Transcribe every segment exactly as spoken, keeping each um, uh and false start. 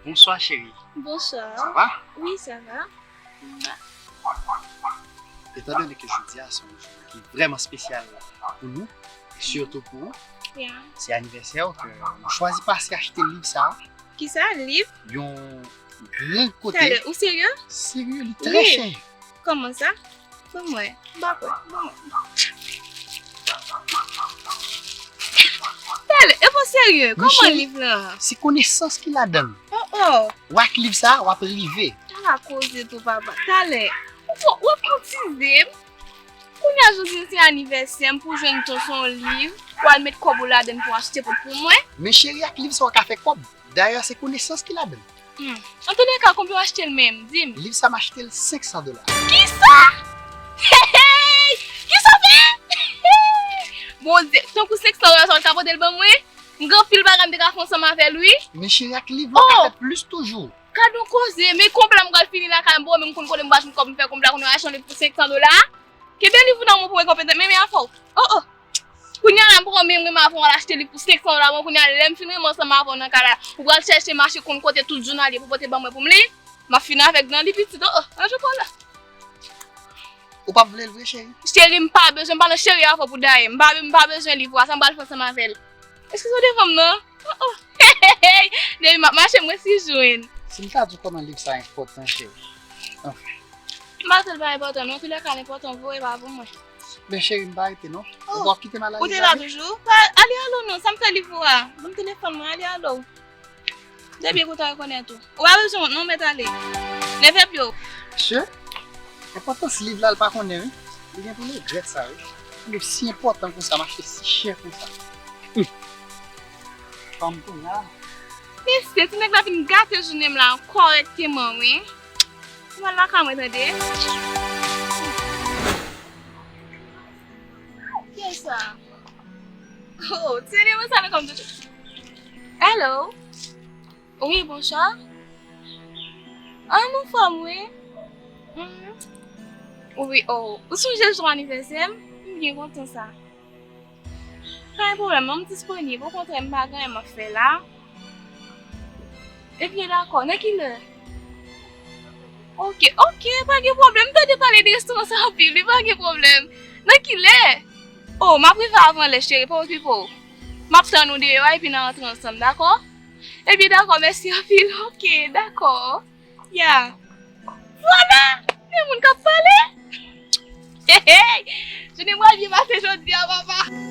Bonsoir chérie. Bonsoir. Ça va? Oui, ça va. Étant donné que jodi a se yon jou ki vrèman espesyal pou nou, e sitou pou ou, Yeah. se anivèsè w ke nou chwazi pase achte liv sa a. Kisa, liv? Yon gran kote. Talè, ou serye? Serye, li trè chè. Kòman sa? Ban mwen. Ban mwen. Ban mwen. Talè, e pa serye? Kòman liv lan? Se konesans ki ladan l. Oh oh. W ak liv sa a, w ap rive. Tala koze tou papa. Talè. Ou fò, w ap koutize m. Kounye a jodi se anivèsè m pou jwenn ton son liv. W al met kòb ou ladan l pou achte pot pou mwen. Men cheri, ak liv sa w ka fè kòb. Dayè, se konesans ki ladan l. Hmm. Antouleka, konbyen w achte l menm? Di m. Liv sa m achte l senk san dola. Kisa? Hey, hey! Kisa w fè? Bondye, tankou senk san dola sa w ka pote l ban mwen? M gen anpil bagay m te ka fè ansanm avè l wi. Men cheri, ak liv la w ka fè plis toujou. Gad yon koze, men konbyen m pral fini lakay m, bon, men m konn kote m pral jwenn kòb m fè konbyen kounye a achte yon liv pou senk san dola. Kenbe liv ou nan men w pou mwen konprann, men men afè w. Oh oh. Kounye a la m pran men m renmen avè w al achte liv pou senk san dola, bon, kounye a lè m fin renmen ansanm avè w nan kay la, ou pral chèche mache konn kote tout jounal ye pou pote ban mwen pou m li. M ap fin avèk nan li pitit, oh oh, ranje kò w la. Ou p ap vle l vre cheri? Cheri, m pa bezwen, m pa nan cheri avè w pou dayè. M pa, m pa bezwen liv ou a, sa m pral fè ansanm avè l? Eskize w devan m non. Oh oh. Depi m ap mache, m resi jwenn. Si m ta di w kòman liv sa enpòtan cheri. Anfen. M pa di l pa enpòtan non, antouleka l enpòtan vre, e pa pou mwen. Men cheri, m pa rete non. Ou p ap kite m al Ou te la toujou? Pa ale ale w non, sa m fè liv ou a? Ban m telefòn mwen, ale ale w. Depi ou ta rekonèt ou. Ou pa bezwen wont non, mèt ale. Nève pye w. Mesye, enpòtans liv la, l pa konnen wi. Li gen pou l regrèt sa wi. Yon liv si enpòtan konsa, m achte si chè konsa. Hum. Fanm kounye a. Mesye, ti nèg la fin gate jounen m la kòrèkteman wi. Ou al lakay mwen tande. Kiyès sa? Oh, se li mwen sa nan kòm toujou. Hello. Wi, bonswa. Ah, m anfòm wi. Mm. Wi, oh, ou sonje jou anivèsè m? M byen kontan sa. Pa gen pwoblèm non, m disponib. Okontrè, m pa gen anyen m ap fè la. Ebyen, dakò. Nan kilè? Oke, oke, pa gen pwoblèm. M tande pale de restoran sa anpil, wi, pa gen pwoblèm. Nan kilè? Oh, m ap rive avan lè, cheri, pa okipe w. M ap tann ou deyò a, epi n a rantre ansanm, dakò? Ebyen, dakò, mèsi anpil. Oke, dakò. Ya. Vwala! Men moun k ap pale! Hey, hey! Jounen m pral byen pase jodi a, papa!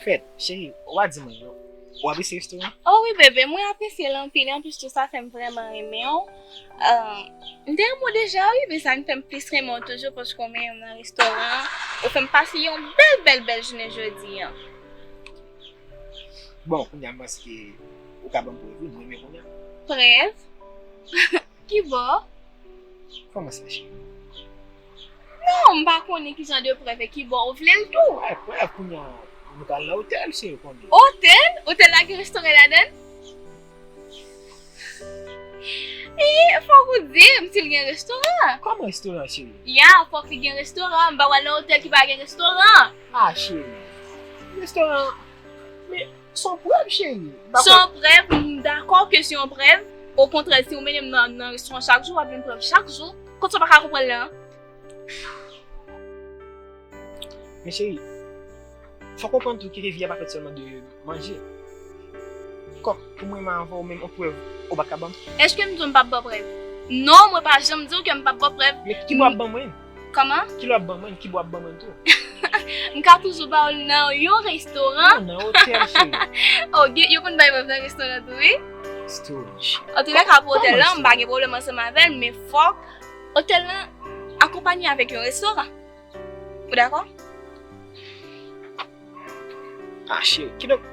Fèt, cheri, ou pa di mwen non. Ou apresye restoran? Oh wi, bebe, mwen apresye l anpil. Anplis tou, sa fè m vrèman renmen w. Ah, m te renmen w deja, wi, men sa vin fè m plis renmen w toujou paske w mennen m nan restoran an. Ou fè m pase yon bèl, bèl, bèl jounen jodi a. Bon, kounye a m panse ke ou ka ban m prèv, wi, m renmen kounye a. Prèv? Kibò? Kòman sa, cheri? Non, m pa konnen ki jan de prèv e kibò ou vle l tou. Wè, prèv, kounye a, nou pral nan otèl, cheri, konnen. Otèl? Otèl la gen restoran ladan l? E, fòk ou di m si l gen restoran. Kòman restoran, cheri? Ya, fòk li gen restoran. M pa pral nan otèl ki pa gen restoran. Ah, cheri. Restoran, men se yon prèv, cheri. M pa Se kwè yon prèv, m dakò ke se yon prèv. Okontrè, si w mennen m nan, nan restoran chak jou, w ap jwenn prèv chak jou. Kot sa w pa ka konprann la? Men cheri, fò w konprann tou ke vi a pa fèt sèlman de manje. Kòm pou mwen renmen avè w, menm yon prèv ou pa ka ban m? Èske m di w m p ap ba w prèv? Non, mwen pa janm di w ke m p ap ba w prèv. Men ki prèv w ap ban mwen? Kòman? Ki lè w ap ban mwen, ki bò w ap ban mwen tou? M ka toujou ba w l nan yon restoran. Non, nan otèl, cheri. Oh, gen, yo konn bay prèv nan restoran tou, wi. Restoran, cheri. Antouka, pou otèl lan, m pa gen pwoblèm ansanm avè l, men fòk otèl lan akonpanye avèk yon restoran. Ou dakò? Ah, cheri, kidonk,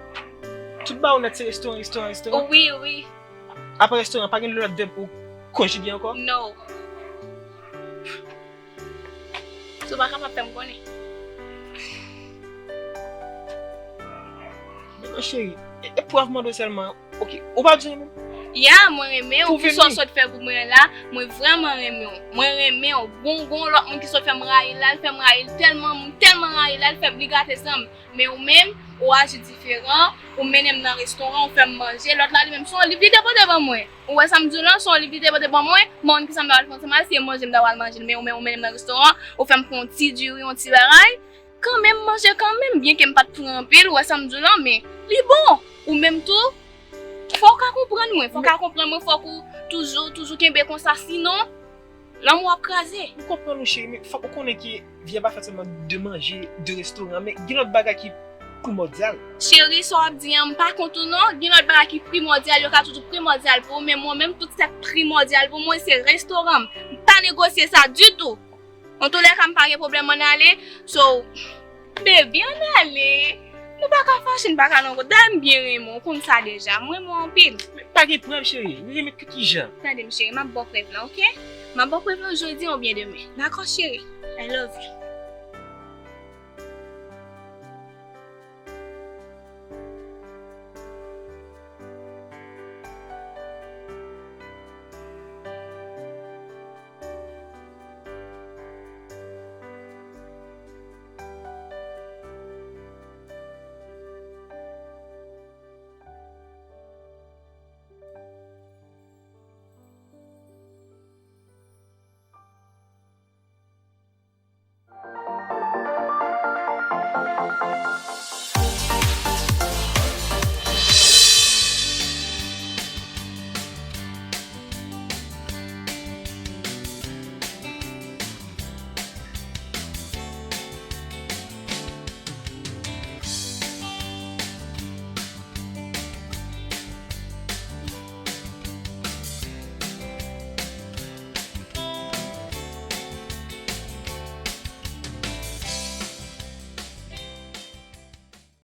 tout ba ou nèt se restoran, restoran, restoran? Wi, wi. Apre restoran, pa gen lòt vèb pou konjige ankò? No. Si w pa kapab fè m konnen. Men non, cheri, e, e prèv mande w sèlman. Ok, ou pa bezwen menm? Ya, mwen renmen w. Pou sa w sot fè pou mwen la, mwen vrèman renmen w. Mwen renmen w. Gon, gon lòt moun ki sot fè m rayi l la, l fè m rayi l tèlman, m tèlman rayi l la, l fè m li gate san m. Men ou menm, ou aji diferan, ou mennen m nan restoran, ou fè m manje. Lòt la, li menm, se yon liv li te pote ban mwen. Ou wè sa m di w lan, se yon liv li te pote ban mwen, mwen ki sa m ta pral fè ansanm ak li, se manje m ta pral manje l. Men ou menm, ou mennen m nan restoran, ou fè m pran yon ti diri, yon ti bagay. Kanmenm, m manje kanmenm, byenke m pa t pran anpil, ou wè sa m di w lan, men li bon. Ou menm tou, fò w ka konprann mwen, fò w ka konprann mwen, fòk ou toujou, toujou kenbe konsa, sinon, lanmou ap kraze. M konprann ou, cheri, men fòk ou konnen ke vi a pa fèt sèlman de manje, de restoran, men gen lòt bagay ki primòdyal. Cheri, sa w ap di an, m pa kont ou non, gen lòt bagay ki primòdyal, yo ka toujou primòdyal pou ou, men mwen menm, tout sa k primòdyal pou mwen, se restoran m. M pa negosye sa ditou. Antoulèka, m pa gen pwoblèm, ann ale. So, baby, ann ale. Nou pa ka fache, n pa ka nan wout. Dayè, m byen renmen w, w konn sa deja. M renmen w anpil. Men pa gen prèv, cheri. Renmen ki, ki jan? Tande m, cheri, m ap ba w prèv lan, oke? M ap ba w prèv lan jodi a oubyen demen. Dakò, cheri? I love you.